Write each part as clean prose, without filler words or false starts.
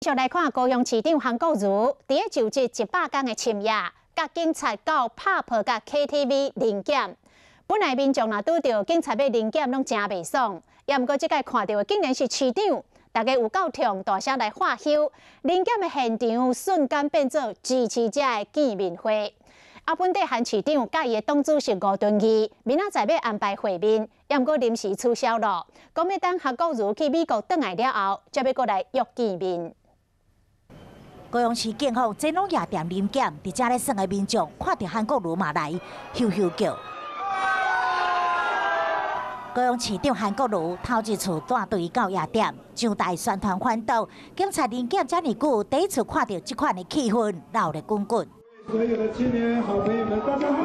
繼續來看高雄市長韓國瑜，佇咧就職100天的深夜，佮警察到 pub佮 KTV 臨檢。本來民眾若拄著警察欲臨檢，攏誠袂爽。也毋過這擺看著的竟然是市長，大家有夠痛，大聲來喝囂。臨檢的現場瞬間變做支持者的見面會。啊，本底韓市長佮伊的黨主席吳敦義，明仔載欲安排會面，也毋過臨時取消咯。講欲等韓國瑜去美國轉來了後，才欲閣來約見面。高雄市警方前往夜店臨檢，佇遮咧耍的民眾看著韓國瑜嘛來，咻咻叫。高雄市長韓國瑜頭一次帶隊到夜店，上台宣傳反毒，警察臨檢遮爾久，第一次看著這款的氣氛，熱熱滾滾。所有的青年好朋友們，大家好。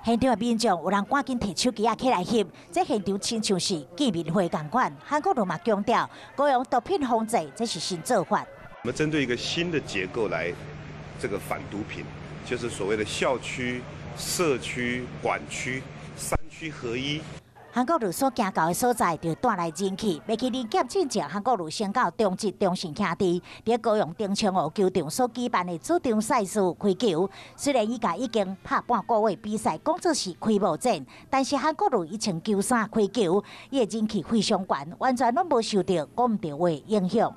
現場的民眾有人趕緊提手機仔起來翕，這現場親像是見面會仝款。韓國瑜嘛強調，高雄毒品防治這是新做法。我們針對一個新的結構來這個反毒品，就是所謂的校區、社區、管區三區合一。韓國瑜所行到的所在，就帶來人氣。欲去臨檢進前，韓國瑜先到中正中信兄弟佇高雄澄清湖球場所舉辦的主場賽事開球。雖然伊共已經拍半個月比賽，講做是開幕戰，但是韓國瑜伊穿球衫開球，伊的人氣非常懸，完全攏無受著講毋對話影響。